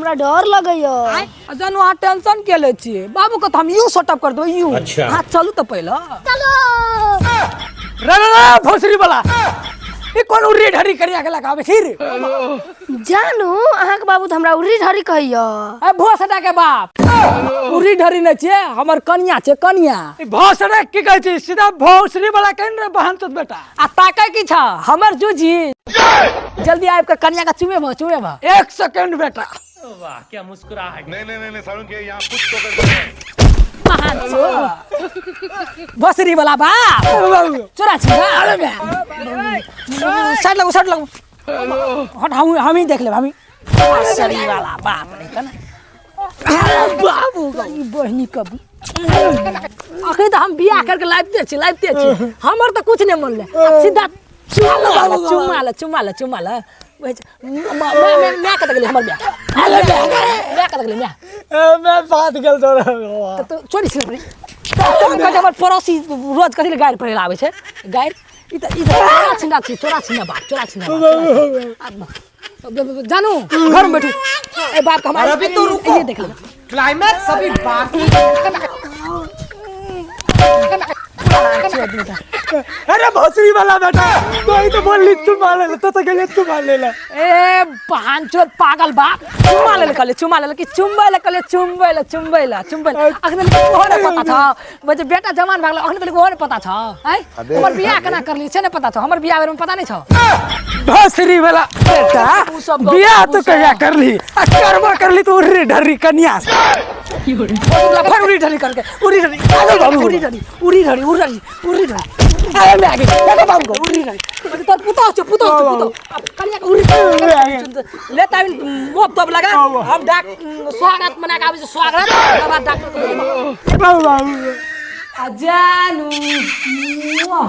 हमरा डर लगैया। आ जानू, अहाँ टेंशन के लै छियै? बाबू के तऽ हम यू सेटअप कर देबै यू। अच्छा। हाँ, चलू तऽ पहिले। चलो। रे रे रे, भोसरी वाला, ई कोन उर्री ढरी करिया के लगावे छी रे? जानू, अहाँके बाबू तऽ हमरा उर्री ढरी कहैया। ए भोसड़ा के बाप, उर्री ढरी नहि छियै, हमर कनिया छै, कनिया। ई भोसरे की कहै छी? सीधा भोसरी वाला कहि ने रे बहन चोद बेटा। आ ताकै की छ हमर जूजी? जल्दी आबि कऽ कनिया के चुमेबह, चुमेबह। एक सेकंड बेटा। नहीं नहीं नहीं, नहीं सारुण के यहाँ कुछ तो गड़बड़ है। भोसरी वाला बाप, चोरा छी। साइड लगू, साइड लगू, हट, हम ही देख लेब, हम ही। भोसरी वाला बाप नहीं कना बाबू ई बहिनी कबू। अखन तऽ हम बियाह करके लाबिते छी, लाबिते छी, हमर तऽ कुछ नहि मनले, आ सीधा चुमा ले, चुमा ले, चुमा ले, चुमा ले। मैं कतऽ गेलै हमर बियाह? मैं कतऽ गेलै मैं? मैं बात गेल तोरा। तऽ चोरी छी अपने तब कहै छै हमर पड़ोसी रोज कथी लए गारि पढ़ै लए आबै छै गारि? ई तऽ चोरा छिना छी, चोरा छिना बाप, चोरा छिना बाप। जानू, घर में बैठू, ए बाप के हमारे। अभी तो रुको। ये देख ले। क्लाइमैक्स अभी बाकी। अरे भोसरी वाला बेटा, तो ही तो बोल ली चुमा ले, तो गेले चुमा ले ला। ए बहानचोद पागल बाप, चुमा ले कहले, चुमा ले कि चुम्बै ले कहले? चुम्बै ले, चुम्बै ले, चुम्बै ले। अखन तक ओहो नहि पता छ बजे बेटा जवान भऽ गेल, अखन तक ओहो नहि पता छ। आइ हमर बियाह केना करली से नहि पता छ? हमर बियाह बेर में पता नहि छ? भोसरी वाला बेटा। उ सब गप- बियाह तो उ सब- कहिया करली आ कर्मा करली तो उर्री ढर्री कन्या से। फिर उड़ी ढली करके उड़ी ढली, पागल बाबू, उड़ी ढली, उड़ी ढली, उड़ी ढली, उड़ी ढली। अरे मैं आगे देखो बाबू को उड़ी ढली। अरे तोर पुतोह छौ, पुतोह छौ, पुतोह। अब कनिया के उड़ी ले ताबिन मोप तोप लगा, हम डाक स्वागत मना के आबै छी, स्वागत। ओकर बाद डॉक्टर के बोलेबै। बाबू, बाबू। आ जानू, मुआ।